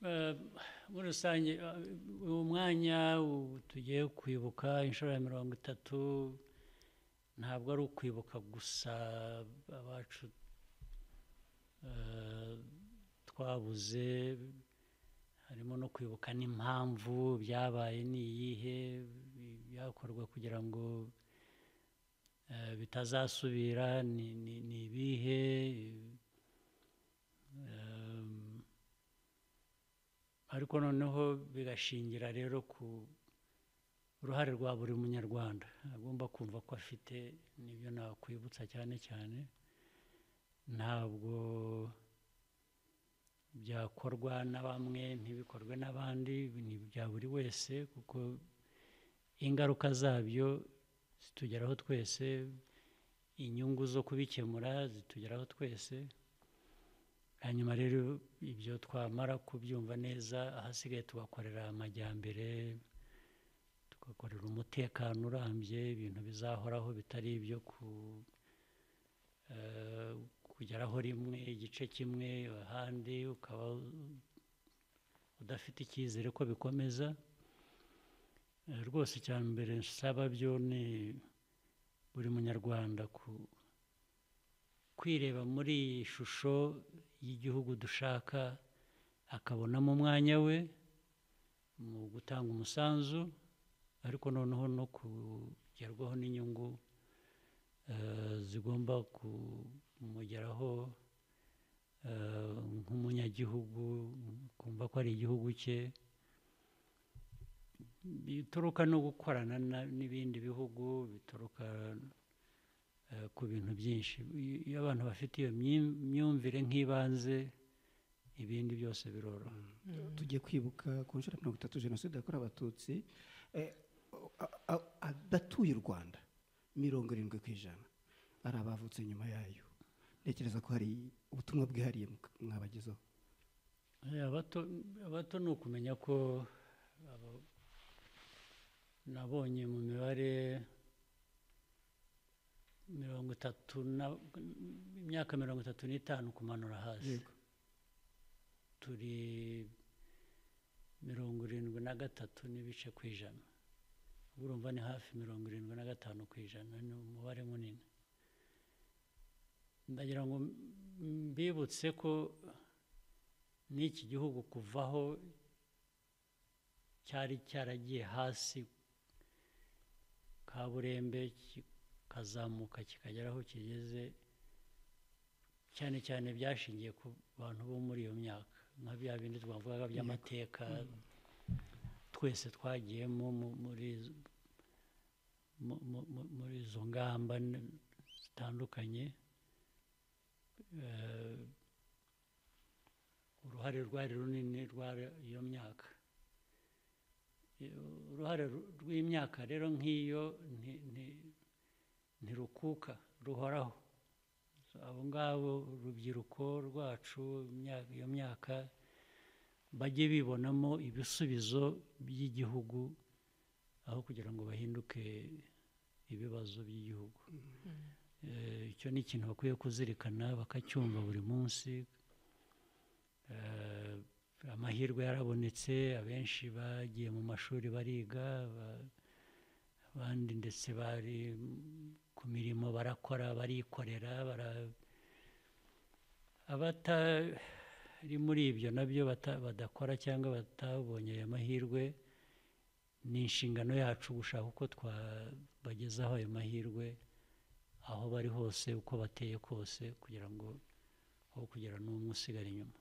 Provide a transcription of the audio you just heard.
Muri rusange, uyu mwanya tugiye kwibuka inshuro ya 30, ntabwo ari ukwibuka gusa abacu twabuze, harimo no kwibuka n'impamvu byabaye, ni iyihe, byakorwa kugira ngo bitazasubira, ni ibihe. Ariko noneho bigashingira rero ku uruhare rwa buri munyarwanda agomba kumva ko afite. Nibyo nakwibutsa cyane cyane, ntabwo byakorwa na bamwe ntibikorwe n'abandi, ni ibya buri wese, kuko ingaruka zabyo zitugeraho twese, inyungu zo kubikemura zitugeraho twese. Hanyuma rero ibyo twamara kubyumva neza, ahasigaye tugakorera amajyambere, tugakorera umutekano urambye, ibintu bizahoraho, bitari ibyo kugeraho rimwe igice kimwe, ahandi ukaba udafite icyizere ko bikomeza. Rwose icya mbere nsaba byo ni buri munyarwanda kwireba muri iyi shusho y'igihugu dushaka, akabonamo umwanya we mu gutanga umusanzu, ariko noneho no kugerwaho n'inyungu zigomba kumugeraho nk'umunyagihugu, kumva ko ari igihugu cye, bituruka no gukorana n'ibindi bihugu, bituruka ku bintu byinshi. Iyo abantu bafite iyo myumvire nk'ibanze, ibindi byose biroroha. Tugiye kwibuka ku nshuro 30 jenoside yakorewe Abatutsi. Abatuye u Rwanda 70% ari abavutse nyuma yayo. Ntekereza ko hari ubutumwa bwihariye mwabagezaho. Abato ni ukumenya ko nabonye mu mibare 30 na imyaka 35 kumanura hasi, turi 73 n'ibice%. Urumva ni hafi 75%, ni umubare munini. Ndagira ngo mbibutse ko n'iki gihugu kuvaho cyari cyaragiye hasi kaburembe, kikazamuka kikagera aho kigeze, cyane cyane byashingiye ku bantu bo muri iyo myaka, nka bya bindi twavugaga by'amateka twese twagiyemo muri izo ngamba zitandukanye. Uruhare rwari runini rwari iyo myaka. Uruhare rw'imyaka rero nk'iyo ntirukuka, ruhoraho. Abo ngabo, urubyiruko rwacu, iyo myaka, bajye bibonamo ibisubizo by'igihugu aho kugira ngo bahinduke ibibazo by'igihugu. Icyo ni ikintu bakwiye kuzirikana, bakacyumva buri munsi. Amahirwe yarabonetse, abenshi bagiye mu mashuri bariga, abandi ndetse bari ku mirimo barakora, barikorera. Abatari muri ibyo nabyo badakora cyangwa batabonye aya mahirwe, ni inshingano yacu gushaka uko twabagezaho ayo mahirwe aho bari hose, uko bateye kose, kugira ngo aho kugira n'umwe usigara inyuma.